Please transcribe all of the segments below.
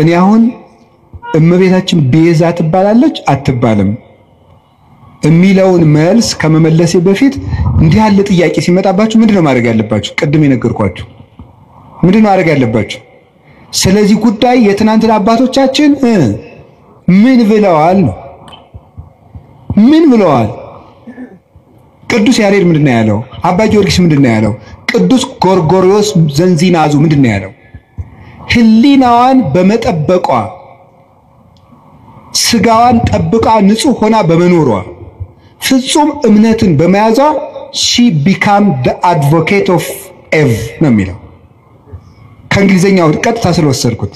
እኔ አሁን እመቤታችን ቤዛ ትባላለች አትባልም የሚለውን መልስ ከመመለሴ በፊት እንዲህ ያለ ጥያቄ ሲመጣባችሁ ምንድነው ማድረግ ያለባችሁ? ቅድም የነገርኳችሁ ምንድነው ማድረግ ያለባችሁ? ስለዚህ ጉዳይ የትናንትና አባቶቻችን ምን ብለዋል ነው? ምን ብለዋል? ቅዱስ ያሬድ ምንድነው ያለው? አባ ጊዮርጊስ ምንድነው ያለው? ቅዱስ ጎርጎርዮስ ዘንዚናዙ ምንድነው ያለው? ሕሊናዋን በመጠበቋ ስጋዋን ጠብቃ ንጹህ ሆና በመኖሯ ፍጹም እምነትን በመያዟ she became the advocate of Eve ነው የሚለው። ከእንግሊዘኛው ቀጥታ ስለወሰድኩት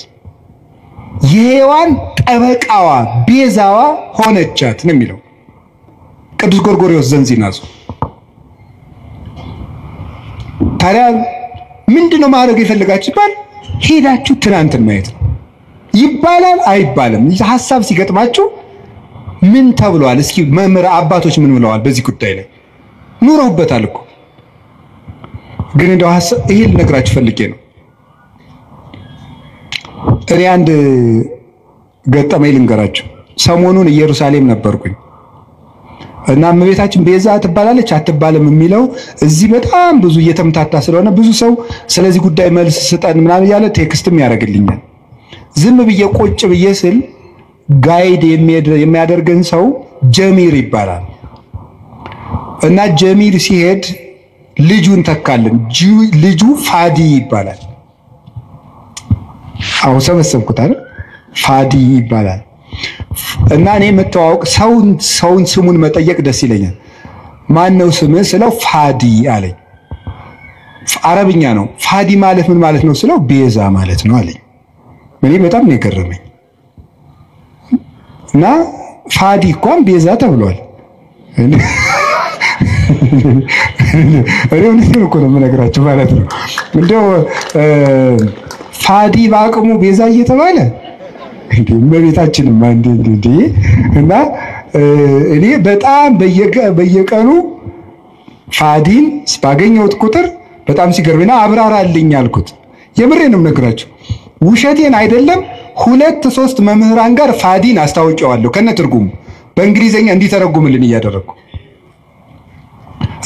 የሔዋን ጠበቃዋ ቤዛዋ ሆነቻት ነው የሚለው ቅዱስ ጎርጎርዮስ ዘንዚናዙ። ታዲያ ምንድነው ማድረግ የፈለጋችሁ ይባል ሄዳችሁ ትናንትን ማየት ነው ይባላል አይባልም? ሐሳብ ሲገጥማችሁ ምን ተብሏል? እስኪ መምህር አባቶች ምን ብለዋል በዚህ ጉዳይ ላይ? ኑረውበታል እኮ። ግን እንደው ሐሳብ ይሄ ልነግራችሁ ፈልጌ ነው። እኔ አንድ ገጠመኝ ልንገራችሁ። ሰሞኑን ኢየሩሳሌም ነበርኩኝ እና እመቤታችን ቤዛ ትባላለች አትባልም የሚለው እዚህ በጣም ብዙ እየተምታታ ስለሆነ ብዙ ሰው ስለዚህ ጉዳይ መልስ ስጠን ምናምን እያለ text ም ያደርግልኛል። ዝም ብዬ ቁጭ ብዬ ስል guide የሚያደርገን ሰው ጀሚር ይባላል። እና ጀሚር ሲሄድ ልጁን ተካልን። ልጁ ፋዲ ይባላል። አሁን ሰበሰብኩት አይደል? ፋዲ ይባላል። እና እኔ መተዋወቅ ሰውን ስሙን መጠየቅ ደስ ይለኛል። ማን ነው ስምህ ስለው ፋዲ አለኝ። አረብኛ ነው። ፋዲ ማለት ምን ማለት ነው ስለው ቤዛ ማለት ነው አለኝ። እኔ በጣም ነው የገረመኝ። እና ፋዲ እንኳን ቤዛ ተብሏል። እኔ እውነቴን እኮ ነው የምነግራችሁ ማለት ነው። እንደው ፋዲ በአቅሙ ቤዛ እየተባለ እንዴ እመቤታችንማ እንዴ እንዴ! እና እኔ በጣም በየቀኑ ፋዲን ባገኘሁት ቁጥር በጣም ሲገርምና አብራራልኝ አልኩት። የምሬን ነው የምነግራችሁ፣ ውሸቴን አይደለም። 2-3 መምህራን ጋር ፋዲን አስታውቂዋለሁ ከነ ትርጉሙ በእንግሊዘኛ እንዲተረጉምልን እያደረግኩ።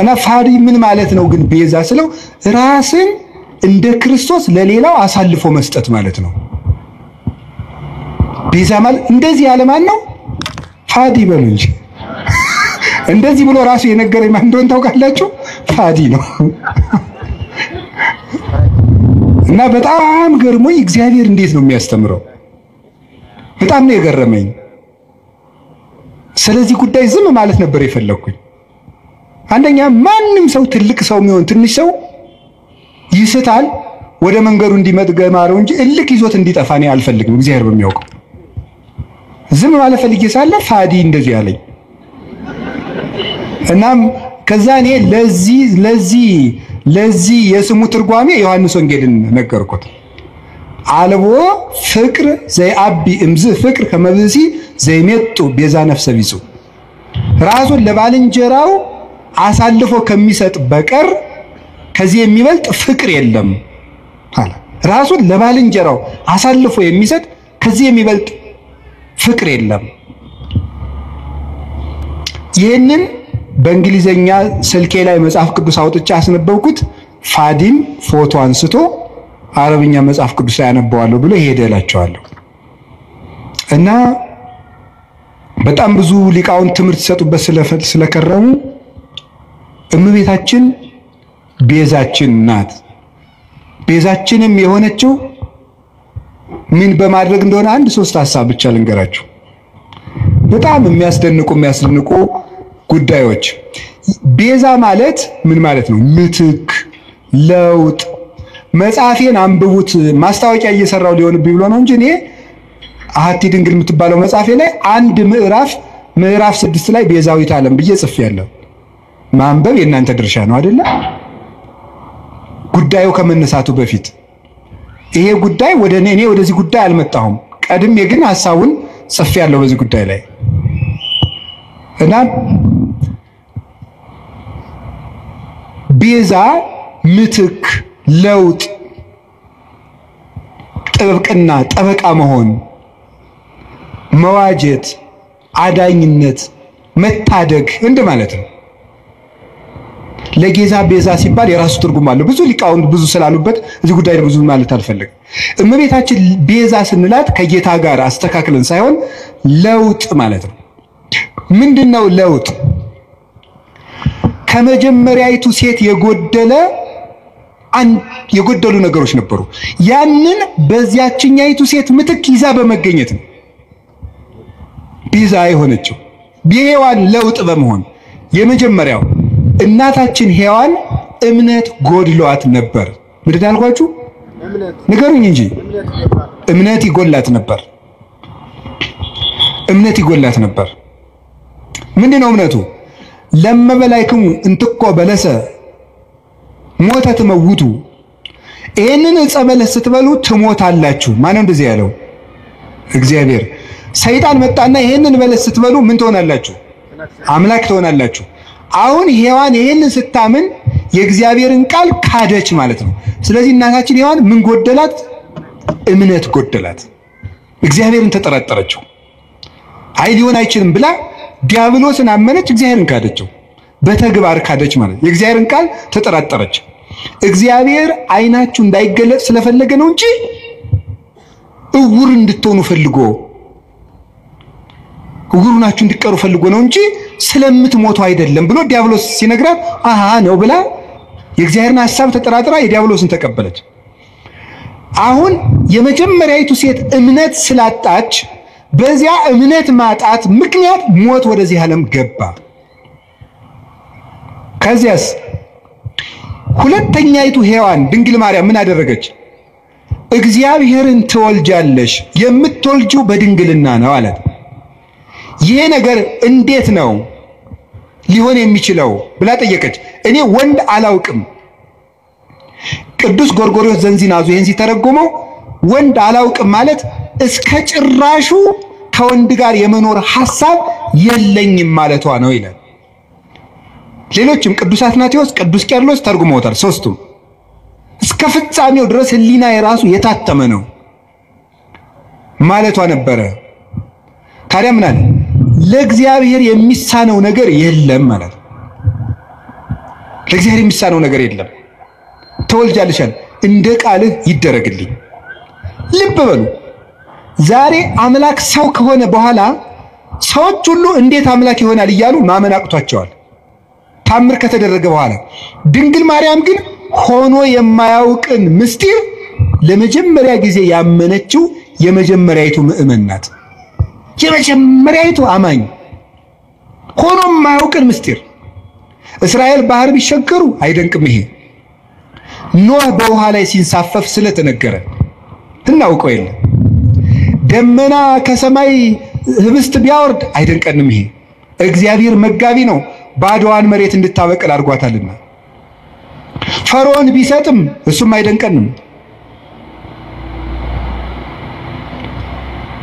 እና ፋዲ ምን ማለት ነው ግን ቤዛ ስለው ራስን እንደ ክርስቶስ ለሌላው አሳልፎ መስጠት ማለት ነው። ቤዛ ማለት እንደዚህ ያለ ማን ነው? ፋዲ በሉ እንጂ። እንደዚህ ብሎ ራሱ የነገረኝ ማን እንደሆነ ታውቃላችሁ? ፋዲ ነው። እና በጣም ገርሞኝ እግዚአብሔር እንዴት ነው የሚያስተምረው? በጣም ነው የገረመኝ። ስለዚህ ጉዳይ ዝም ማለት ነበር የፈለግኩኝ። አንደኛ ማንም ሰው ትልቅ ሰው የሚሆን ትንሽ ሰው ይስታል፣ ወደ መንገዱ እንዲመጥገማረው እንጂ እልክ ይዞት እንዲጠፋ እኔ አልፈልግም። እግዚአብሔር በሚያውቀው ዝም ማለት ፈልጌ ሳለ ፋዲ እንደዚህ አለኝ። እናም ከዛ እኔ ለዚህ ለዚህ ለዚህ የስሙ ትርጓሜ ዮሐንስ ወንጌልን ነገርኩት። አልቦ ፍቅር ዘይአቢ እምዝ ፍቅር ከመብሲ ዘይሜጡ ቤዛ ነፍሰ ቢጹ፣ ራሱን ለባልንጀራው አሳልፎ ከሚሰጥ በቀር ከዚህ የሚበልጥ ፍቅር የለም አለ። ራሱን ለባልንጀራው አሳልፎ የሚሰጥ ከዚህ የሚበልጥ ፍቅር የለም። ይህንን በእንግሊዘኛ ስልኬ ላይ መጽሐፍ ቅዱስ አውጥቼ አስነበብኩት። ፋዲም ፎቶ አንስቶ አረብኛ መጽሐፍ ቅዱስ ላይ አነበዋለሁ ብሎ ሄደ እላቸዋለሁ። እና በጣም ብዙ ሊቃውንት ትምህርት ሲሰጡበት ስለከረሙ እመቤታችን ቤዛችን ናት። ቤዛችንም የሆነችው ምን በማድረግ እንደሆነ አንድ 3 ሐሳብ ብቻ ልንገራችሁ። በጣም የሚያስደንቁ ጉዳዮች። ቤዛ ማለት ምን ማለት ነው? ምትክ፣ ለውጥ። መጽሐፌን አንብቡት። ማስታወቂያ እየሰራው ሊሆንብኝ ብሎ ነው እንጂ እኔ አሐቲ ድንግል የምትባለው መጽሐፌ ላይ አንድ ምዕራፍ 6 ላይ ቤዛዊት ዓለም ብዬ ጽፌያለሁ። ማንበብ የእናንተ ድርሻ ነው አይደለ? ጉዳዩ ከመነሳቱ በፊት ይሄ ጉዳይ ወደ እኔ ወደዚህ ጉዳይ አልመጣሁም። ቀድሜ ግን ሐሳቡን ጽፌያለሁ በዚህ ጉዳይ ላይ። እና ቤዛ ምትክ፣ ለውጥ፣ ጥብቅና፣ ጠበቃ መሆን፣ መዋጀት፣ አዳኝነት፣ መታደግ እንደ ማለት ነው። ለጌዛ ቤዛ ሲባል የራሱ ትርጉም አለው። ብዙ ሊቃውንት ብዙ ስላሉበት እዚህ ጉዳይ ብዙ ማለት አልፈለግም። እመቤታችን ቤዛ ስንላት ከጌታ ጋር አስተካክለን ሳይሆን ለውጥ ማለት ነው። ምንድነው ለውጥ? ከመጀመሪያይቱ ሴት የጎደለ የጎደሉ ነገሮች ነበሩ። ያንን በዚያችኛይቱ ሴት ምትክ ይዛ በመገኘት ነው ቤዛ የሆነችው። የሔዋን ለውጥ በመሆን የመጀመሪያው እናታችን ሔዋን እምነት ጎድሏት ነበር። ምንድን ያልኳችሁ ንገሩኝ እንጂ እምነት ይጎላት ነበር። እምነት ይጎላት ነበር። ምንድን ነው እምነቱ? ለመበላይክሙ እንትኮ በለሰ ሞተ ትመውቱ፣ ይሄንን ዕፀ በለስ ስትበሉ ትሞታላችሁ። ማነው እንደዚህ ያለው? እግዚአብሔር። ሰይጣን መጣና ይሄንን በለስ ስትበሉ ምን ትሆናላችሁ? አምላክ ትሆናላችሁ። አሁን ሔዋን ይሄንን ስታምን የእግዚአብሔርን ቃል ካደች ማለት ነው። ስለዚህ እናታችን ሔዋን ምን ጎደላት? እምነት ጎደላት። እግዚአብሔርን ተጠራጠረችው። አይ ሊሆን አይችልም ብላ ዲያብሎስን አመነች፣ እግዚአብሔርን ካደችው። በተግባር ካደች ማለት የእግዚአብሔርን ቃል ተጠራጠረች። እግዚአብሔር ዓይናችሁ እንዳይገለጽ ስለፈለገ ነው እንጂ እውር እንድትሆኑ ፈልጎ እውር ናችሁ እንድትቀሩ ፈልጎ ነው እንጂ ስለምትሞቱ አይደለም ብሎ ዲያብሎስ ሲነግራት አሃ ነው ብላ የእግዚአብሔርን ሐሳብ ተጠራጥራ የዲያብሎስን ተቀበለች። አሁን የመጀመሪያይቱ ሴት እምነት ስላጣች በዚያ እምነት ማጣት ምክንያት ሞት ወደዚህ ዓለም ገባ። ከዚያስ ሁለተኛይቱ ሔዋን ድንግል ማርያም ምን አደረገች? እግዚአብሔርን ትወልጃለሽ፣ የምትወልጂው በድንግልና ነው አላት። ይሄ ነገር እንዴት ነው ሊሆን የሚችለው ብላ ጠየቀች። እኔ ወንድ አላውቅም። ቅዱስ ጎርጎርዮስ ዘንዚናዙ ይህን ሲተረጉመው ወንድ አላውቅም ማለት እስከ ጭራሹ ከወንድ ጋር የመኖር ሐሳብ የለኝም ማለቷ ነው ይላል። ሌሎችም ቅዱስ አትናቴዎስ፣ ቅዱስ ቄርሎስ ተርጉመውታል። ሶስቱም እስከ ፍጻሜው ድረስ ሕሊና የራሱ የታተመ ነው ማለቷ ነበረ። ታዲያ ምን አለ? ለእግዚአብሔር የሚሳነው ነገር የለም ማለት ነው። ለእግዚአብሔር የሚሳነው ነገር የለም። ትወልጃለሽ አለ፣ እንደ ቃልህ ይደረግልኝ። ልብ በሉ፣ ዛሬ አምላክ ሰው ከሆነ በኋላ ሰዎች ሁሉ እንዴት አምላክ ይሆናል እያሉ ማመን አቅቷቸዋል። ታምር ከተደረገ በኋላ ድንግል ማርያም ግን ሆኖ የማያውቅን ምስጢር ለመጀመሪያ ጊዜ ያመነችው የመጀመሪያይቱ ምእመን ናት። የመጀመሪያይቱ አማኝ ሆኖ የማያውቅን ምስጢር እስራኤል ባህር ቢሸገሩ አይደንቅም። ይሄ ኖህ በውሃ ላይ ሲንሳፈፍ ስለተነገረ እናውቀው የለ። ደመና ከሰማይ ህብስት ቢያወርድ አይደንቀንም። ይሄ እግዚአብሔር መጋቢ ነው፣ ባዶዋን መሬት እንድታበቅል አድርጓታልና። ፈርዖን ቢሰጥም እሱም አይደንቀንም።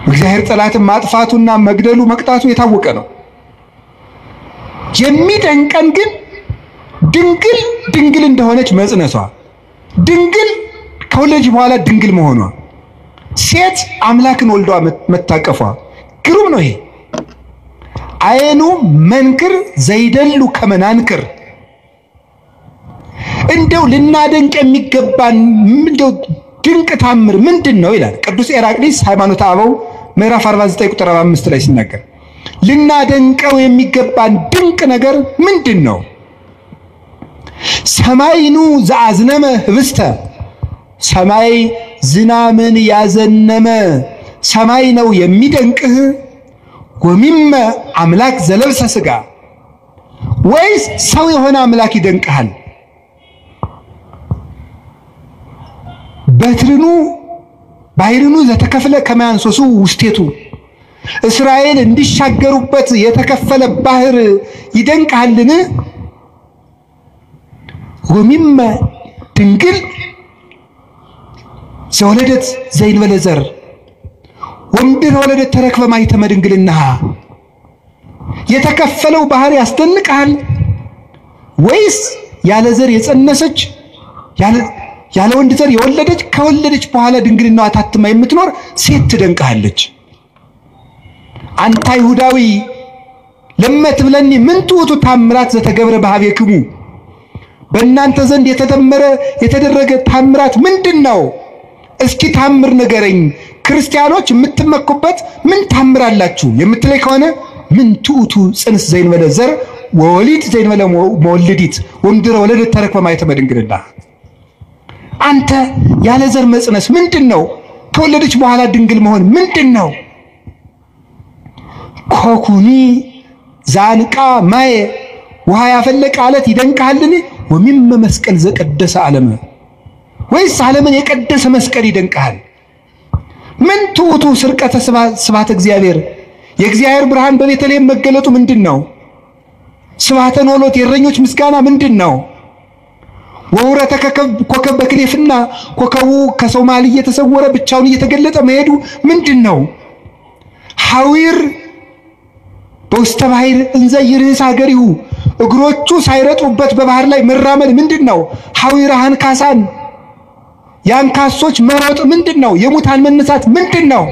እግዚአብሔር ጠላትን ማጥፋቱና መግደሉ መቅጣቱ የታወቀ ነው። የሚደንቀን ግን ድንግል ድንግል እንደሆነች መጽነሷ፣ ድንግል ከወለደች በኋላ ድንግል መሆኗ፣ ሴት አምላክን ወልዷ መታቀፏ ግሩም ነው። ይሄ አይኑ መንክር ዘይደሉ ከመናንክር እንደው ልናደንቅ የሚገባን እንደው ድንቅ ታምር ምንድን ነው ይላል ቅዱስ ኤራቅሊስ ሃይማኖተ አበው ምዕራፍ 49 ቁጥር 45 ላይ ሲናገር ልናደንቀው የሚገባን ድንቅ ነገር ምንድን ነው? ሰማይኑ ዘአዝነመ ህብስተ፣ ሰማይ ዝናምን ያዘነመ ሰማይ ነው የሚደንቅህ። ወሚመ አምላክ ዘለብሰ ስጋ፣ ወይስ ሰው የሆነ አምላክ ይደንቅሃል? በትርኑ ባሕርኑ ዘተከፍለ ከማያንሶሱ ውስቴቱ፣ እስራኤል እንዲሻገሩበት የተከፈለ ባህር ይደንቅሃልን? ወሚመ ድንግል ዘወለደት ዘእንበለ ዘር ወምድረ ወለደት ተረክበ ማኅተመ ድንግልናሃ፣ የተከፈለው ባህር ያስደንቅሃል ወይስ ያለ ዘር የጸነሰች ያለ ያለ ወንድ ዘር የወለደች ከወለደች በኋላ ድንግልናዋ ታትማ የምትኖር ሴት ትደንቅሃለች። አንተ አይሁዳዊ ለመትብለኒ ምን ትውቱ ታምራት ዘተገብረ በኀቤክሙ፣ በእናንተ ዘንድ የተደመረ የተደረገ ታምራት ምንድን ነው? እስኪ ታምር ንገረኝ። ክርስቲያኖች የምትመኩበት ምን ታምር አላችሁ የምትለኝ ከሆነ ምን ትውቱ ጽንስ ዘይንበለ ዘር ወወሊድ ዘይንበለ መወልዲት ወምድረ ወለደት ተረክበ ማኅተመ ድንግልና። አንተ ያለ ዘር መጽነስ ምንድን ነው? ከወለደች በኋላ ድንግል መሆን ምንድን ነው? ኮኩኒ ዛንቃ ማየ ውሃ ያፈለቀ አለት ይደንቅሃልን? ወሚመ መስቀል ዘቀደሰ ዓለመ፣ ወይስ ዓለምን የቀደሰ መስቀል ይደንቅሃል? ምን ትውቱ ስርቀተ ስብሐተ እግዚአብሔር፣ የእግዚአብሔር ብርሃን በቤተልሔም መገለጡ ምንድን ነው? ስብሐተ ኖሎት የእረኞች ምስጋና ምንድን ነው? ወውረተ ኮከብ በክሌፍና፣ ኮከቡ ከሰው መሃል እየተሰወረ ብቻውን እየተገለጠ መሄዱ ምንድን ነው? ሐዊር በውስተ ባሕር እንዘ ይርህስ ሀገሪሁ፣ እግሮቹ ሳይረጡበት በባህር ላይ መራመድ ምንድን ነው? ሐዊረ አንካሳን፣ የአንካሶች መሮጥ ምንድን ነው? የሙታን መነሳት ምንድን ነው?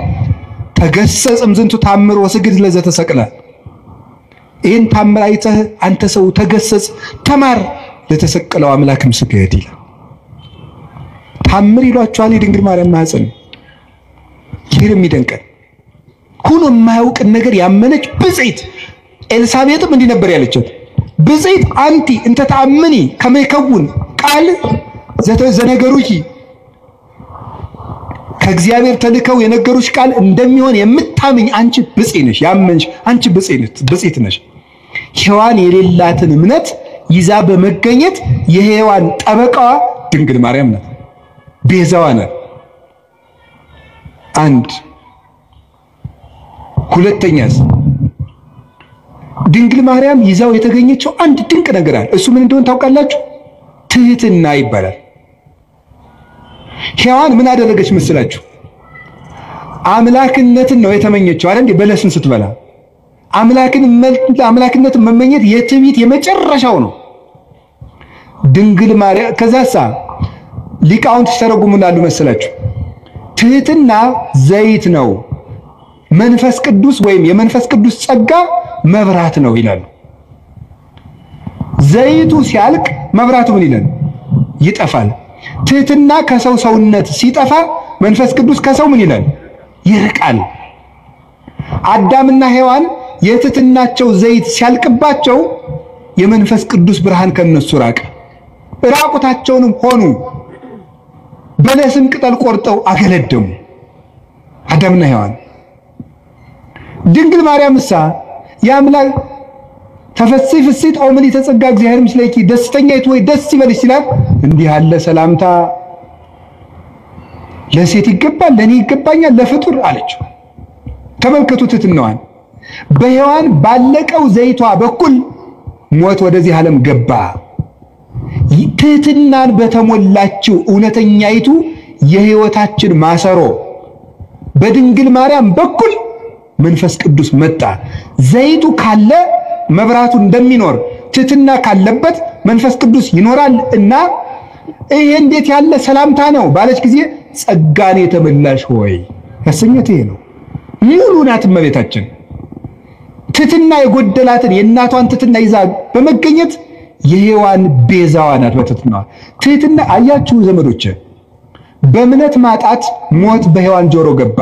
ተገሰጽ እምዝንቱ ታምር ወስግድ ለዘተሰቅለ። ይህን ታምር አይተህ አንተ ሰው ተገሰጽ፣ ተማር፣ ለተሰቀለው አምላክም ስገድ ይላል። ታምር ይሏቸዋል የድንግል ማርያም ማኅፀን። ይህን የሚደንቀን ሁኖ የማያውቅን ነገር ያመነች ብፅዕት ኤልሳቤጥም እንዲህ ነበር ያለቻት፣ ብፅዕት አንቲ እንተ ተአምኒ ከመ ይከውን ቃል ዘነገሩኪ፣ ከእግዚአብሔር ተልከው የነገሩሽ ቃል እንደሚሆን የምታምኝ አንቺ ብፅዕት ነሽ፣ ያመንሽ አንቺ ብፅዕት ነሽ። ሔዋን የሌላትን እምነት ይዛ በመገኘት የሔዋን ጠበቃዋ ድንግል ማርያም ናት፣ ቤዛዋ ናት። አንድ ሁለተኛስ ድንግል ማርያም ይዛው የተገኘችው አንድ ድንቅ ነገር አለ። እሱ ምን እንደሆነ ታውቃላችሁ? ትህትና ይባላል። ሔዋን ምን አደረገች መስላችሁ? አምላክነትን ነው የተመኘችው አይደል? በለስን ስትበላ አምላክነትን መመኘት የትዕቢት የመጨረሻው ነው። ድንግል ማርያም ከዛሳ ሊቃውንት ሲተረጉሙላሉ መሰላችሁ? ትህትና ዘይት ነው፣ መንፈስ ቅዱስ ወይም የመንፈስ ቅዱስ ጸጋ መብራት ነው ይላሉ። ዘይቱ ሲያልቅ መብራቱ ምን ይላል? ይጠፋል። ትህትና ከሰው ሰውነት ሲጠፋ መንፈስ ቅዱስ ከሰው ምን ይላል? ይርቃል። አዳምና ሔዋን የትህትናቸው ዘይት ሲያልቅባቸው የመንፈስ ቅዱስ ብርሃን ከነሱ ራቀ። ራቁታቸውንም ሆኑ። በለስም ቅጠል ቆርጠው አገለደሙ አዳምና ሔዋን። ድንግል ማርያም እሳ የአምላክ ተፈሥሒ ፍሥሕት ኦ ምልዕተ ጸጋ እግዚአብሔር ምስሌኪ፣ ደስተኛይቱ ወይ ደስ ይበልሽ ሲላት እንዲህ ያለ ሰላምታ ለሴት ይገባል፣ ለእኔ ይገባኛል፣ ለፍጡር አለችው። ተመልከቱ ትሕትናዋን። በሔዋን ባለቀው ዘይቷ በኩል ሞት ወደዚህ ዓለም ገባ። ትሕትናን በተሞላችው እውነተኛይቱ የሕይወታችን ማሰሮ በድንግል ማርያም በኩል መንፈስ ቅዱስ መጣ። ዘይቱ ካለ መብራቱ እንደሚኖር ትሕትና ካለበት መንፈስ ቅዱስ ይኖራል እና ይሄ እንዴት ያለ ሰላምታ ነው ባለች ጊዜ ጸጋን የተመላሽ ሆይ ያሰኘት ይሄ ነው። ሙሉ ናት እመቤታችን። ትሕትና የጎደላትን የእናቷን ትሕትና ይዛ በመገኘት የሔዋን ቤዛዋ ናት በትሕትናዋ። ትሕትና አያችሁ ዘመዶች፣ በእምነት ማጣት ሞት በሔዋን ጆሮ ገባ።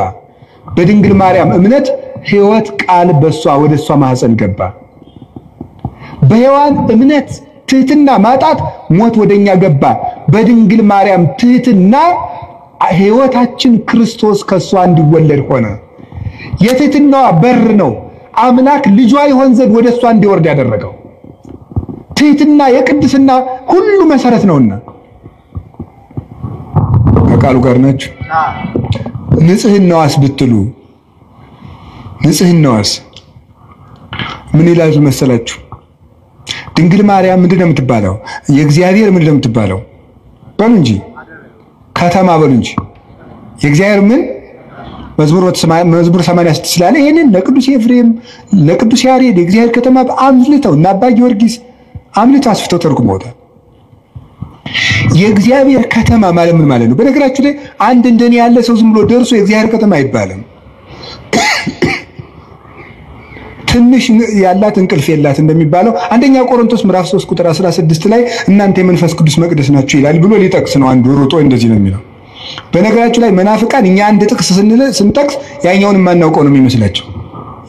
በድንግል ማርያም እምነት ሕይወት ቃል በሷ ወደ እሷ ማህፀን ገባ። በሔዋን እምነት ትሕትና ማጣት ሞት ወደኛ ገባ። በድንግል ማርያም ትሕትና ሕይወታችን ክርስቶስ ከሷ እንዲወለድ ሆነ። የትሕትናዋ በር ነው አምላክ ልጇ ይሆን ዘንድ ወደ እሷ እንዲወርድ ያደረገው። ትሕትና የቅድስና ሁሉ መሰረት ነውና ከቃሉ ጋር ናችሁ። ንጽህናዋስ ብትሉ ንጽህናዋስ ምን ይላል መሰላችሁ? ድንግል ማርያም ምንድን ነው የምትባለው? የእግዚአብሔር ምንድን ነው የምትባለው? በሉ እንጂ ከተማ በሉ እንጂ የእግዚአብሔር ምን መዝሙር 86 ስላለ ይሄንን ለቅዱስ ኤፍሬም ለቅዱስ ያሬድ የእግዚአብሔር ከተማ አምልተው እና አባ ጊዮርጊስ አምልተው አስፍተው ተርጉመውታል። የእግዚአብሔር ከተማ ማለት ምን ማለት ነው? በነገራችሁ ላይ አንድ እንደኔ ያለ ሰው ዝም ብሎ ደርሶ የእግዚአብሔር ከተማ አይባልም። ትንሽ ያላት እንቅልፍ የላት እንደሚባለው አንደኛ ቆሮንቶስ ምዕራፍ 3 ቁጥር 16 ላይ እናንተ የመንፈስ ቅዱስ መቅደስ ናችሁ ይላል ብሎ ሊጠቅስ ነው አንዱ ሩጦ እንደዚህ ነው የሚለው። በነገራችሁ ላይ መናፍቃን እኛ አንድ ጥቅስ ስንጠቅስ ያኛውን የማናውቀው ነው የሚመስላቸው።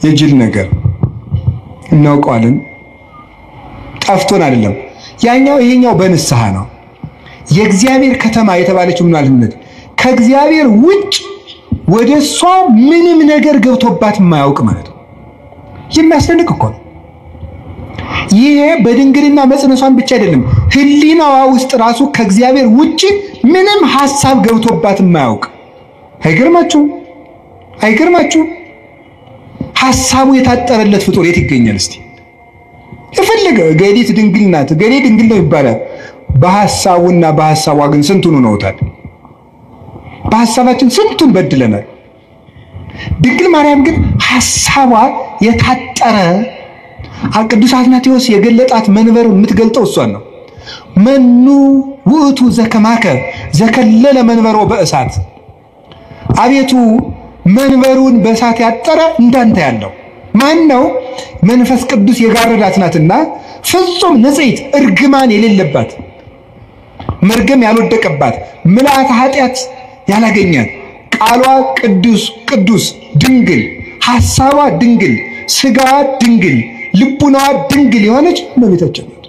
የጅል ነገር እናውቀዋለን፣ ጠፍቶን አይደለም። ያኛው ይሄኛው በንስሐ ነው። የእግዚአብሔር ከተማ የተባለችው ምን ማለት ነው? ከእግዚአብሔር ውጭ ወደ እሷ ምንም ነገር ገብቶባት የማያውቅ ማለት ነው። የሚያስደንቅ እኮ ነው። ይሄ በድንግልና መጽነሷን ብቻ አይደለም፣ ሕሊናዋ ውስጥ ራሱ ከእግዚአብሔር ውጭ ምንም ሐሳብ ገብቶባት የማያውቅ። አይገርማችሁ? አይገርማችሁ? ሐሳቡ የታጠረለት ፍጡር የት ይገኛል? እስቲ የፈለገ ገሊት ድንግል ናት፣ ገሌ ድንግል ነው ይባላል። በሐሳቡና በሐሳቧ ግን ስንቱን ሆነውታል። በሐሳባችን ስንቱን በድለናል። ድንግል ማርያም ግን ሐሳቧ የታጠረ፣ ቅዱስ አትናቴዎስ የገለጣት መንበር የምትገልጠው እሷን ነው። መኑ ውእቱ ዘከማከ ዘከለለ መንበሮ በእሳት፣ አቤቱ መንበሩን በእሳት ያጠረ እንዳንተ ያለው ማን ነው? መንፈስ ቅዱስ የጋረዳት ናትና ፍጹም ንጽሕት፣ እርግማን የሌለባት፣ መርገም ያልወደቀባት፣ ምልአተ ኃጢአት ያላገኛት፣ ቃሏ ቅዱስ ቅዱስ ድንግል፣ ሐሳቧ ድንግል፣ ስጋዋ ድንግል፣ ልቡናዋ ድንግል የሆነች እመቤታችን ናት።